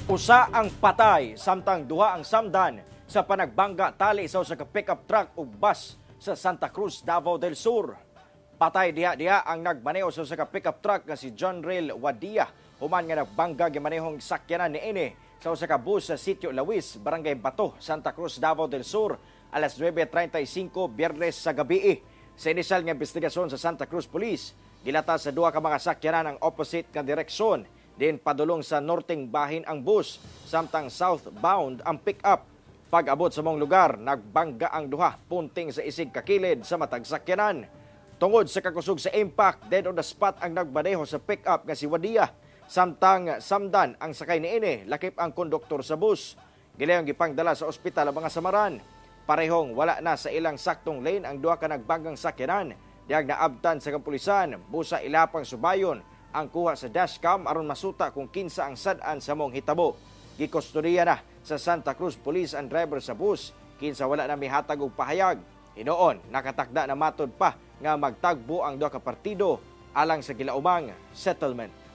Usa ang patay samtang duha ang samdan sa panagbangga tali sa usa ka pickup truck ug bus sa Santa Cruz, Davao del Sur. Patay diha-diha ang nagmaneho sa usa ka pickup truck nga si John Rail Wadia human nga nagbangga gimanehong sakyanan niini sa usa ka bus sa Sitio Lawis, Barangay Bato, Santa Cruz, Davao del Sur, alas 9:35 Biyernes sa gabi. Sa inisyal nga investigasyon sa Santa Cruz Police, gilata sa duha ka mga sakyanan ang opposite nga direksyon din padulong sa norteng bahin ang bus samtang southbound ang pick-up. Pag-abot sa maong lugar, nagbangga ang duha punting sa isig kakilid sa matag sakyanan. Tungod sa kakusog sa impact, dead on the spot ang nagmaneho sa pick-up nga si Wadia. Samtang samdan ang sakay niini, lakip ang konduktor sa bus. Gilayong gipangdala sa ospital ang mga samaran. Parehong wala na sa ilang saktong lane ang duha ka nagbanggang sakyanan. Dihang naabtan sa kapulisan, busa ilapang subayon ang kuha sa dashcam aron masuta kung kinsa ang sad-an sa maong hitabo. Gikustodiya na sa Santa Cruz Police ang driver sa bus, kinsa wala na mihatag og pahayag. Hinuon, nakatakda na matod pa nga magtagbo ang duha ka partido alang sa gilaumang settlement.